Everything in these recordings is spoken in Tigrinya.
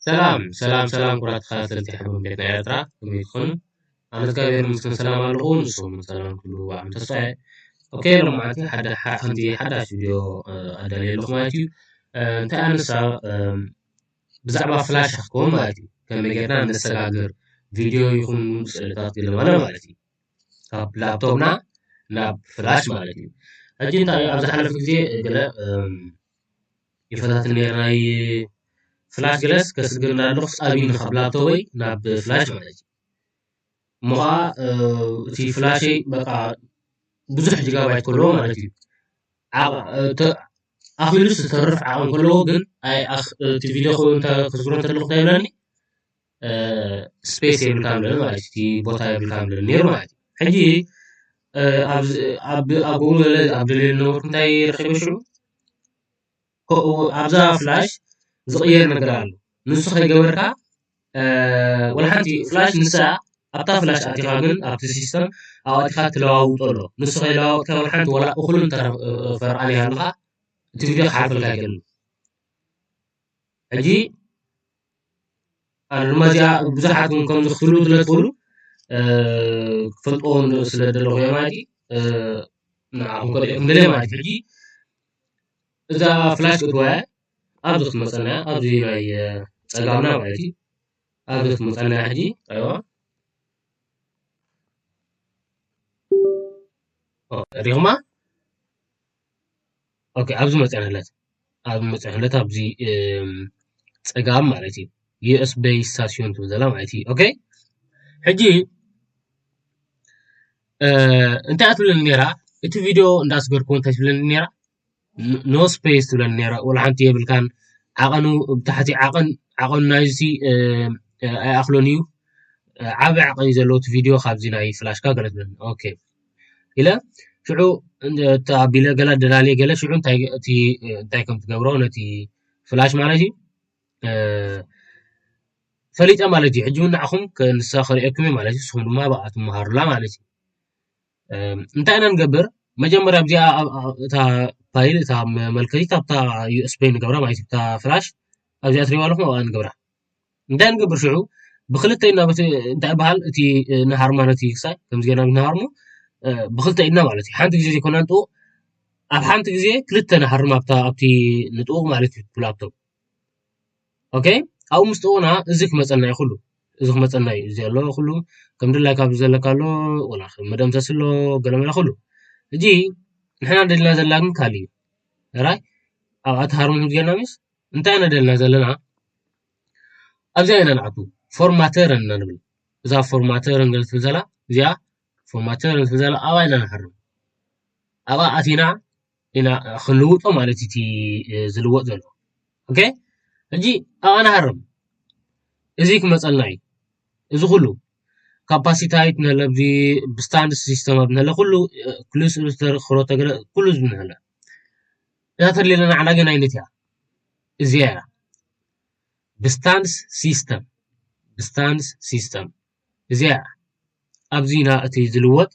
ሰላም ሰላም ሰላም፣ ኩራት ተኸታተልቲ ሓበን ቤትና ኤርትራ፣ ከመይ ትኾኑ? ኣነ እግዚኣብሔር ምስክን ሰላም ኣለኹ፣ ንስኹም እውን ሰላም ክህሉ ብዓም ተስፋ እየ። ኦኬ፣ ሎማዓንቲ ሓደ ሓንቲ ሓዳሽ ቪድዮ ኣዳልየ ኣለኹ ማለት እዩ። እንታይ ኣነሳ ብዛዕባ ፍላሽ ክኸውን ማለት እዩ። ከመይ ጌርና ነሰጋግር ቪድዮ ይኹን ስእልታት ገለ ማለት እዩ። ካብ ላፕቶፕና ናብ ፍላሽ ማለት እዩ። ሕጂ እንታይ ኣብ ዝሓለፈ ግዜ ገለ ይፈታትን ነይረ ናይ ፍላሽ ገለስ ከስግር እንዳለኹ ስኣቢኒ ካብ ላፕቶፕይ ናብ ፍላሽ ማለት እዩ። እሞ ከዓ እቲ ፍላሸይ በቃ ብዙሕ ጂጋባይት ከለዎ ማለት እዩ። ኣኽሊሉ ዝተርፍ ዓቕን ከለዎ ግን እቲ ቪድዮ ክስግሮ እንተለኩ እንታይ ይብለኒ? ስፔስ የብልካ ምለን ማለት እቲ ቦታ የብልካ ምለን ነይሩ ማለት እዩ። ሕጂ ኣብ ጎግል ኣብ ደልየ ነበርኩ እንታይ ረኪበ ሽዑ ኣብዛ ፍላሽ ዝቕየር ነገር ኣሎ። ንሱ ከይገበርካ ወላ ሓንቲ ፍላሽ ንሳ ኣብታ ፍላሽ ኣቲኻ ግን ኣብቲ ሲስተም ኣብኣቲኻ ትለዋውጦ ኣሎ። ንሱ ከይለዋወጥካ ወላ ሓንቲ ወላ እኹል ፈርቓን ይሃልኻ እቲ ቪድዮ ክሓልፈልካ ይክእል። ሕጂ ኣነ ድማ እዚኣ ብዙሓት እውን ከምዚ ክትብሉ ስለ ትኽእሉ ክፈልጥዎ ስለ ዘለኹ ማለት እዩ። ንዓኹም ከርእየኩም ደልየ ማለት እዩ። ሕጂ እዛ ፍላሽ ክትወያ ኣብዚ ክትመፀና ኣብዚ ናይ ፀጋምና ማለት እዩ። ኣብዚ ክትመፀና ሕጂ ኣይዋ ሪኹማ ኦኬ ኣብዚ መፅያ ንህለት ኣብዚ መፅያ ንህለት ኣብዚ ፀጋም ማለት እዩ። ዩኤስቢ ስታሲዮን ትብል ዘላ ማለት እዩ። ኦኬ ሕጂ እንታይ ኣትብለኒ ነራ? እቲ ቪድዮ እንዳስገርኩ እንታይ ትብለኒ ነራ? ኖ ስፔስ ትብለኒ ነራ። ወላ ሓንቲ የብልካን። ዓቐኑ ብታሕቲ ዓቐን ዓቐኑ ናይዚ ኣይኣኽሎን እዩ። ዓቢ ዓቐን እዩ ዘለዎ እቲ ቪድዮ ካብዚ ናይ ፍላሽካ ገለ ትብለኒ። ኦኬ ኢለ ሽዑ ኣቢለ ገለ ደላልየ ገለ ሽዑ እንታይ ከም ትገብሮ ነቲ ፍላሽ ማለት እዩ ፈሊጠ ማለት እዩ። ሕጂ እውን ንዓኹም ንሳ ከርእየኩም እየ ማለት እዩ። ንስኹም ድማ ብኣ ትመሃሩላ ማለት እዩ። እንታይ ኢና ንገብር? መጀመርያ ኣብዚኣ እታ ፋይል እታ መመልከቲት ኣብታ ዩኤስቢ ንገብራ ማለት እዩ። እታ ፍላሽ ኣብዚኣ ትሪእዋ ኣለኹም ኣብኣ ንገብራ። እንታይ ንገብር ሽዑ ብክልተ ኢና እንታይ በሃል እቲ ንሃርማ ነቲ ክሳይ ከምዚ ጌርና ንሃርሞ ብክልተ ኢድና ማለት እዩ። ሓንቲ ግዜ ዘይኮና ንጥውቕ ኣብ ሓንቲ ግዜ ክልተ ንሃርም ኣብታ ኣብቲ ንጥውቕ ማለት እዩ ብላፕቶፕ ኦኬ ኣብኡ ምስ ጥውቕና እዚ ክመፀልና እዩ ኩሉ እዚ ክመፀልና እዩ እዚ ኣሎ ኩሉ ከም ድላይ ካብ ዘለካ ኣሎ ወላ መደምሰስ ኣሎ ገለመለ ኩሉ እጂ ንሕና ደልና ዘለና ግን ካልእ እዩ ራይ ኣብ ኣቲ ሃርም ጌርና ምስ እንታይ ኢና ደልና ዘለና ኣብዚኣ ኢና ንኣቱ ፎርማተር ኢና ንብል እዛ ፎርማተር ገለ ትብል ዘላ እዚኣ ፎርማተር ትብል ዘላ ኣብኣ ኢና ንሃርም ኣብኣ ኣቲና ኢና ክንልውጦ ማለት እቲ ዝልወጥ ዘሎ ኦኬ ሕጂ ኣብኣ ንሃርም እዚ ክመፀልና እዩ እዚ ኩሉ ካፓሲታይት ንህለ ብዚ ብስታንድ ሲስተም ኣብ ንህለ ኩሉ ክሉስ ሩስተር ክሮተ ገለ ኩሉ ዝብ ንህለ እዛ ተድልየለና ዓላ ግን ዓይነት እያ እዚያ እያ ብስታንስ ሲስተም ብስታንስ ሲስተም እዚያ ኣብዚና እቲ ዝልወጥ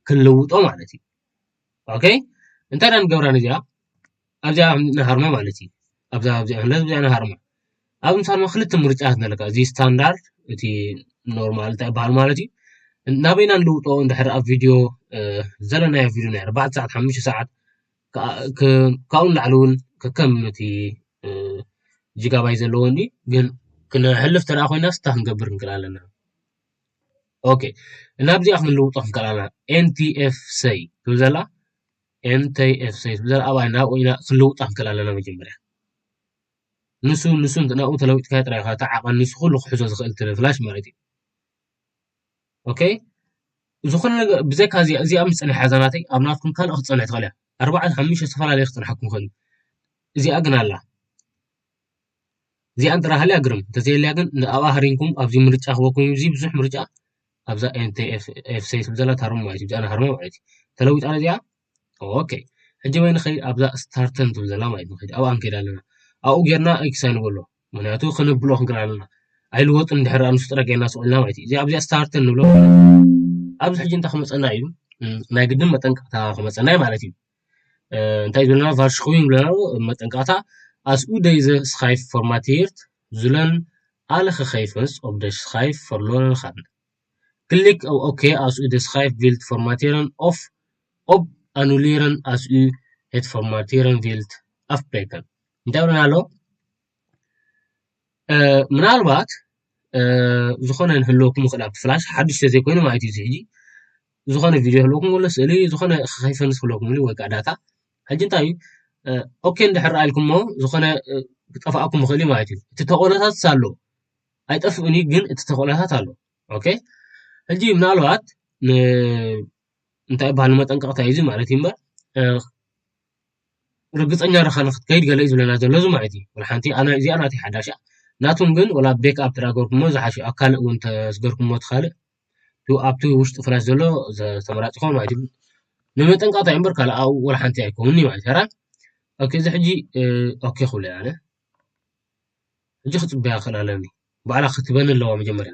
ክንልውጦ ማለት እዩ ኦኬ እንታይ ዳ ንገብራ ነዚኣ ኣብዚኣ ንሃርማ ማለት እዩ ኣብዛ ኣብዚኣ ንሃርማ ኣብ ምሳልማ ክልተ ምርጫ ኣለካ እዚ ስታንዳርድ እቲ ኖርማል እንታይ ይበሃል ማለት እዩ ናበይና ንልውጦ እንድሕር ኣብ ቪድዮ ዘለናዮ ቪድዮ ናይ ኣርባዕተ ሰዓት ሓሙሽተ ሰዓት ካብኡ ንላዕሊ እውን ከከም እቲ ጂጋባይ ዘለዎ እንዲ ግን ክነሕልፍ ተደኣ ኮይና ስታ ክንገብር ንክእል ኣለና ኦኬ እናብዚኣ ክንልውጦ ክንክእል ኣለና ኤንቲኤፍሰይ ትብል ዘላ ኤንቲኤፍሰይ ትብል ዘላ ኣብኣ ናብኡ ኢና ክንልውጣ ክንክእል ኣለና መጀመርያ ንሱ ንሱ ናብኡ ተለዊጥካ ጥራይ ኢኻ እቲ ዓቐን ንሱ ኩሉ ክሕዞ ዝኽእል ፍላሽ ማለት እዩ ኦኬ ዝኾነ ነገር ብዘካ እዚኣ እዚኣ ምስ ፀኒሓ እዛ ናተይ ኣብ ናትኩም ካልእ ክትፀንሕ ትኽእል እያ ኣርባዕተ ሓሙሽተ ዝተፈላለዩ ክፀንሓኩም ይኽእል እዩ እዚኣ ግን ኣላ እዚኣን ጥራሕ ኣልያ ግርም እንተዘየልያ ግን ንኣብኣ ሃሪምኩም ኣብዚ ምርጫ ክበኩም እዚ ብዙሕ ምርጫ ኣብዛ ኤንቲኤፍሰይ ትብል ዘላ ታርሙ ማለት እዩ እዚኣ ንሃርሞ ማለት እዩ ተለዊጣ ነዚኣ ኦኬ ሕጂ ወይ ንኸይድ ኣብዛ ስታርተን ትብል ዘላ ማለት ንኸይድ ኣብኣ ንከይድ ኣለና ኣብኡ ጌርና ኤክሳይ ንበሎ ምክንያቱ ክነብሎ ክንክእል ኣለና ኣይልወጥን ድሕር ኣንሱ ጥረ ጌርና ስቑልና ማለት እዩ እዚ ኣብዚኣ ስታርተን ንብሎ ኣብዚ ሕጂ እንታይ ክመፀና እዩ ናይ ግድን መጠንቀቕታ ክመፀና እዩ ማለት እዩ እንታይ ዝብለና ቫርሽክዊን ዝብለና መጠንቀቕታ ኣስኡ ደይ ዘ ስካይ ፎርማቲርት ዙለን Alle gegevens op de schijf verloren gaan. Klik op OK als u de schijf wilt formatteren of op annuleren als u het formatteren wilt afbreken. Daarom hallo. ምናልባት ዝኾነ ንህልወኩም ይኽእል ኣብቲ ፍላሽ ሓዱሽ ተዘይኮይኑ ማለት እዩ። እዚ ሕጂ ዝኾነ ቪድዮ ህልወኩም ወሎ ስእሊ ዝኾነ ከይፈንስ ክህልወኩም ወይ ከዓ ዳታ ሕጂ እንታይ እዩ ኦኬ እንድሕር ኢልኩሞ ዝኾነ ክጠፋእኩም ይኽእል እዩ ማለት እዩ። እቲ ተቆለታትስ ኣሎ ኣይጠፍእን እዩ፣ ግን እቲ ተቆለታት ኣሎ። ኦኬ ሕጂ ምናልባት እንታይ ይበሃል ንመጠንቀቕታ እዩ እዚ ማለት እዩ እምበር ርግፀኛ ረኻ ንክትከይድ ገለ እዩ ዝብለና ዘሎ እዚ ማለት እዩ። ወላ ሓንቲ ኣነ እዚኣ ናተይ ሓዳሽ እያ። ናቱም ግን ወላ ቤክ ኣፕ ተዳገርኩሞ ዝሓሽ ኣብ ካልእ እውን ተስገርኩሞ ትኻልእ ኣብቲ ውሽጢ ፍላሽ ዘሎ ተመራፂ ይኸውን ማለት እዩ። ንመጠንቀቕታ እዩ እምበር ካልእ ኣብኡ ወላ ሓንቲ ኣይከውንኒ ማለት እዩ። ኦኬ እዚ ሕጂ ኦኬ ክብለ ኣነ ሕጂ ክፅበያ ክእል ኣለኒ ባዕላ ክትበኒ ኣለዋ መጀመርያ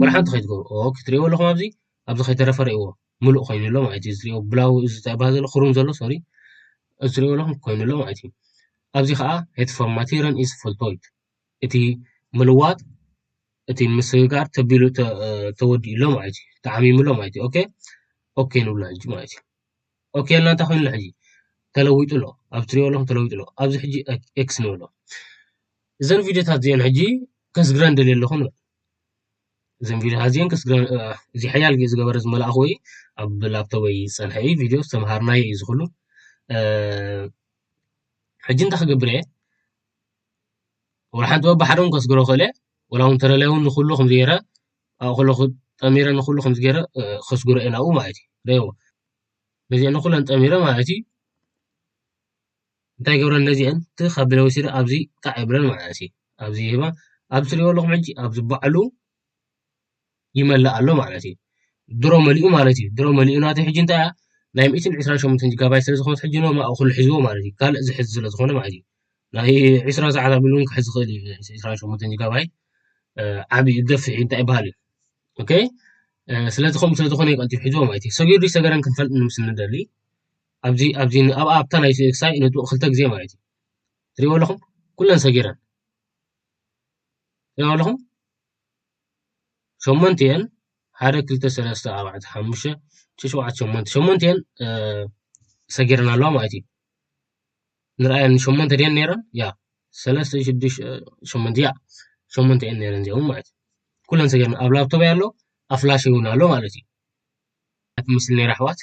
ወላ ሓንቲ ከይትገብሩ ክትሪእዎ ኣለኹም ኣብዚ ኣብዚ ከይተረፈ ርእዎ ምሉእ ኮይኑ ኣሎ ማለት እዩ። ዝሪኦ ብላው እዚ ታይ በሃል ዘሎ ክሩም ዘሎ ሶሪ እዚ ሪኦ ኣለኹም ኮይኑ ኣሎ ማለት እዩ። ኣብዚ ከዓ ሄት ፎርማቲረን ኢስ ፉልቶይት እቲ ምልዋጥ እቲ ምስግጋር ተቢሉ ተወዲኡ ኣሎ ማለት እዩ። ተዓሚሙ ኣሎ ማለት እዩ። ኦኬ ኦኬ ንብሎ ሕጂ ማለት እዩ። ኦኬ ልና እንታይ ኮይኑ ኣሎ ሕጂ ተለዊጡ ኣሎ። ኣብ ትሪኦ ኣለኹም ተለዊጡ ኣሎ። ኣብዚ ሕጂ ኤክስ ንብሎ እዘን ቪድዮታት እዚአን ሕጂ ከስግረን ደልየ ኣለኹ ንበል። እዘን ቪድዮታት እዚአን ከስግረን እዚ ሓያል ግዜ ዝገበረ ዝመላእኹ ወይ ኣብ ላፕቶበይ ዝፀንሐ እዩ ቪድዮ ዝተምሃርናዮ እዩ ዝኩሉ። ሕጂ እንታይ ክገብር እየ ወላ ሓንቲ በብሓደ እውን ከስግሮ ክእል እየ። ወላ እውን ተለለየ እውን ንኩሉ ከምዚ ገይረ ኣብኡ ከለኹ ጠሚረ ንኩሉ ከምዚ ገይረ ከስግሮ እየ ናብኡ ማለት እዩ። ርእይዎ ነዚአን ንኩለን ጠሚረ ማለት እዩ። እንታይ ገብረን ነዚአን እቲ ካብ ብለ ወሲደ ኣብዚ ጣዕ የብለን ማለት እዩ። ኣብዚ ይህባ ኣብዚ ትሪኦ ኣለኹም ሕጂ ኣብዚ ባዕሉ ይመልእ ኣሎ ማለት እዩ። ድሮ መሊኡ ማለት እዩ። ድሮ መሊኡ ናተይ ሕጂ እንታይ እያ ናይ ሚእትን ዕስራን ሸሞንተን ጂጋባይት ስለ ዝኾነት ሕጂ ኖ ማእኡ ኩሉ ሒዝዎ ማለት እዩ። ካልእ ዝሕዝ ስለ ዝኾነ ማለት እዩ። ናይ ዕስራ ሰዓት ኣቢሉ እውን ክሕዝ ይኽእል እዩ። ዕስራን ሸሞንተን ጂጋባይት ዓብዩ ገፊሕ እዩ እንታይ ይበሃል እዩ። ኦኬ ስለዚ ከምኡ ስለ ዝኾነ ይቀልጢ ሒዝዎ ማለት እዩ። ሰጊሩ ሰገረን ክንፈልጥ ንምስ ንደሊ ኣብዚ ኣብዚ ኣብ ኣብታ ናይ ክሳይ ነጥቡ ክልተ ግዜ ማለት እዩ። ትሪእዎ ኣለኹም ኩለን ሰጊረን ትሪእዎ ኣለኹም ሸሞንቲአን ሓደ ክልተ ሰለስተ ኣርባዕተ ሓሙሽተ ሸውዓተ ሸሞንተ ሸሞንቲአን ሰጊረን ኣለዋ ማለት እዩ። ንርኣየን ሸሞንተ ድየን ነይረን ያ ሰለስተ ሽዱሽተ ሸሞንተ ያ ሸሞንተ እየን ነይረን እዚኦም ማለት እዩ። ኩለን ሰጊረን ኣብ ላፕቶፕ ኣሎ ኣብ ፍላሽ እውን ኣሎ ማለት እዩ። ትመስል ነይራ ኣሕዋት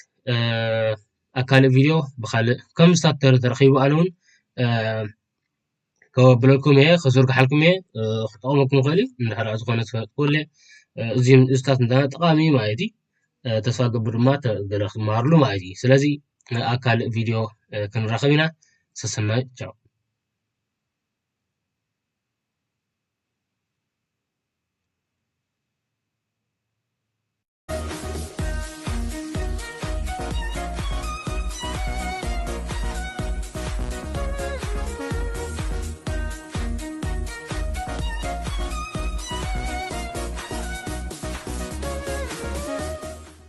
ኣብ ካልእ ቪድዮ ብካልእ ከም ስታት ተረኺቡ ኣነ እውን ከብለኩም እየ ከዝርግሓልኩም እየ ክጠቕመኩም ይኽእል እዩ። እንድሕር ዝኾነ ትፈልጥዎ እዚም እዝታት እንዳ ጠቓሚ ማለት እዩ። ተስፋ ገብር ድማ ገለ ክትመሃርሉ ማለት እዩ። ስለዚ ኣብ ካልእ ቪድዮ ክንራኸብ ኢና። ሰሰናይ ቻው።